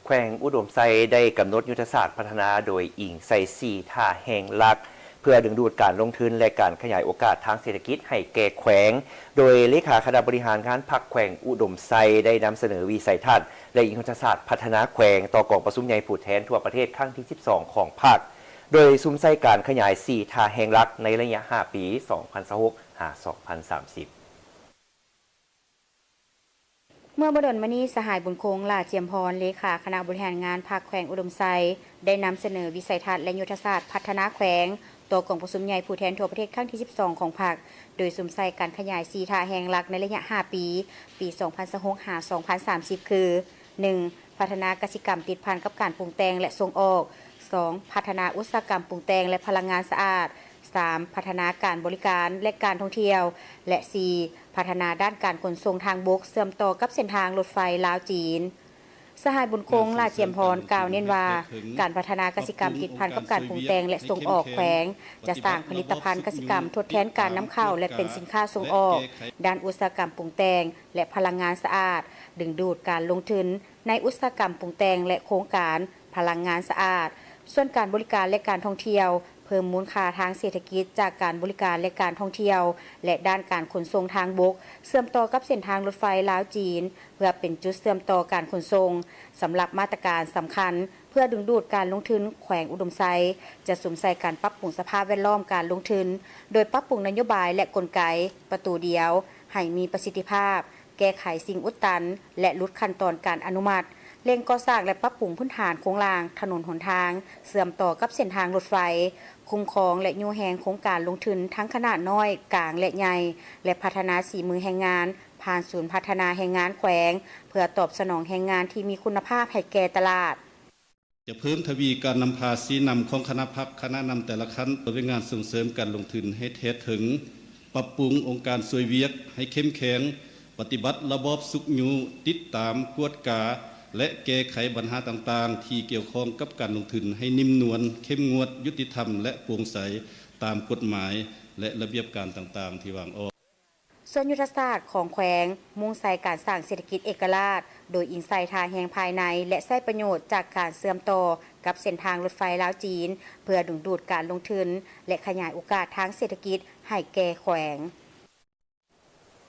ແຂວງອຸດົມໄຊໄດ້ກຳນົດຍຸດທະສາດພັດທະນາໂດຍອີງໃສ່ສີ່ທ່າແຮງຫຼັກ ເພື່ອດຶງດູດການລົງທຶນ ແລະ ການຂະຫຍາຍໂອກາດທາງເສດຖະກິດໃຫ້ແກ່ແຂວງ, ໂດຍເລຂາຄະນະບໍລິຫານງານພັກແຂວງອຸດົມໄຊໄດ້ນຳສະເໜີວິໄສທັດ ແລະ ຍຸດທະສາດພັດທະນາແຂວງຕໍ່ກອງປະຊຸມໃຫຍ່ຜູ້ແທນທົ່ວປະເທດຄັ້ງທີສິບສອງຂອງພັກ, ໂດຍສຸມໃສ່ການຂະຫຍາຍສີ່ທ່າແຮງຫຼັກໃນໄລຍະຫ້າປີ ສອງພັນຊາວຫົກ ຫາ ສອງພັນສາມສິບ. ເມື່ອບໍ່ດົນມານີ້ ສະຫາຍ ບຸນຄົງ ຫຼ້າຈຽມພອນ ເລຂາຄະນະບໍລິຫານງານພັກແຂວງອຸດົມໄຊ ໄດ້ນຳສະເໜີວິໄສທັດ ແລະ ຍຸດທະສາດພັດທະນາແຂວງ ຕໍ່ກອງປະຊຸມໃຫຍ່ຜູ້ແທນທົ່ວປະເທດຄັ້ງທີສິບສອງຂອງພັກ, ໂດຍສຸມໃສ່ການຂະຫຍາຍສີ່ທ່າແຮງຫຼັກໃນໄລຍະຫ້າປີ ປີສອງພັນຊາວຫົກ ຫາ ສອງພັນສາມສິບ ຄື ໜຶ່ງ ພັດທະນາກະສິກຳຕິດພັນກັບການປຸງແຕ່ງ ແລະ ສົ່ງອອກ, ສອງ ພັດທະນາອຸດສາຫະກຳປຸງແຕ່ງ ແລະ ພະລັງງານສະອາດ, ສາມ ພັດທະນາການບໍລິການ ແລະ ການທ່ອງທ່ຽວ ແລະ ສີ່ ພັດທະນາດ້ານການຂົນສົ່ງທາງບົກເຊື່ອມຕໍ່ກັບເສັ້ນທາງລົດໄຟລາວ-ຈີນ. ສະຫາຍ ບຸນຄົງ ຫຼ້າຈຽມພອນ ກ່າວເນັ້ນວ່າ ການພັດທະນາກະສິກຳຕິດພັນກັບການປຸງແຕ່ງ ແລະ ສົ່ງອອກແຂວງ ຈະສ້າງຜະລິດຕະພັນກະສິກຳທົດແທນການນຳເຂົ້າ ແລະ ເປັນສິນຄ້າສົ່ງອອກ. ດ້ານອຸດສາຫະກຳປຸງແຕ່ງ ແລະ ພະລັງງານສະອາດ ດຶງດູດການລົງທຶນໃນອຸດສາຫະກຳປຸງແຕ່ງ ແລະ ໂຄງການພະລັງງານສະອາດ. ສ່ວນການບໍລິການ ແລະ ການທ່ອງທ່ຽວ ເພີ່ມມູນຄ່າທາງເສດຖະກິດຈາກການບໍລິການ ແລະ ການທ່ອງທ່ຽວ ແລະ ດ້ານການຂົນສົ່ງທາງບົກ ເຊື່ອມຕໍ່ກັບເສັ້ນທາງລົດໄຟລາວ-ຈີນ ເພື່ອເປັນຈຸດເຊື່ອມຕໍ່ການຂົນສົ່ງ. ສຳລັບມາດຕະການສຳຄັນເພື່ອດຶງດູດການລົງທຶນ ແຂວງອຸດົມໄຊ ຈະສຸມໃສ່ການປັບປຸງສະພາບແວດລ້ອມການລົງທຶນ ໂດຍປັບປຸງນະໂຍບາຍ ແລະ ກົນໄກປະຕູດຽວ ໃຫ້ມີປະສິດທິພາບ, ແກ້ໄຂສິ່ງອຸດຕັນ ແລະ ຫຼຸດຂັ້ນຕອນການອະນຸມັດ, ເລັ່ງກໍ່ສ້າງ ແລະ ປັບປຸງພື້ນຖານໂຄງລ່າງຖະໜົນຫົນທາງເຊື່ອມຕໍ່ກັບເສັ້ນທາງລົດໄຟ, ຄຸ້ມຄອງ ແລະ ຍູ້ແຮງໂຄງການລົງທຶນທັງຂະໜາດນ້ອຍ, ກາງ ແລະ ໃຫຍ່ ແລະ ພັດທະນາສີມືແຮງງານ ຜ່ານສູນພັດທະນາແຮງງານແຂວງ ເພື່ອຕອບສະໜອງແຮງງານທີ່ມີຄຸນນະພາບໃຫ້ແກ່ຕະຫຼາດ. ຈະເພີ່ມທະວີການນຳພາຊີ້ນຳຂອງຄະນະພັກ, ຄະນະນຳແຕ່ລະຂັ້ນ ເພື່ອເປັນງານສົ່ງເສີມການລົງທຶນໃຫ້ແທ້ເຖິງ, ປັບປຸງອົງການຊ່ວຍວຽກໃຫ້ເຂັ້ມແຂງ, ປະຕິບັດລະບອບຊຸກຍູ້, ຕິດຕາມ, ກວດກາ ແລະ ແກ້ໄຂບັນຫາຕ່າງໆ ທີ່ກ່ຽວຂ້ອງກັບການລົງທຶນໃຫ້ໜິ່ມນວນ, ເຂັ້ມງວດ, ຍຸຕິທຳ ແລະ ໂປ່ງໃສ ຕາມກົດໝາຍ ແລະ ລະບຽບການຕ່າງໆ ທີ່ວາງອອກ. ສ່ວນຍຸດທະສາດຂອງແຂວງ ມຸ່ງໃສ່ການສ້າງເສດຖະກິດເອກະລາດ ໂດຍອີງໃສ່ທ່າແຮງພາຍໃນ ແລະ ໃຊ້ປະໂຫຍດຈາກການເຊື່ອມຕໍ່ກັບເສັ້ນທາງລົດໄຟລາວ-ຈີນ ເພື່ອດຶງດູດການລົງທຶນ ແລະ ຂະຫຍາຍໂອກາດທາງເສດຖະກິດໃຫ້ແກ່ແຂວງ.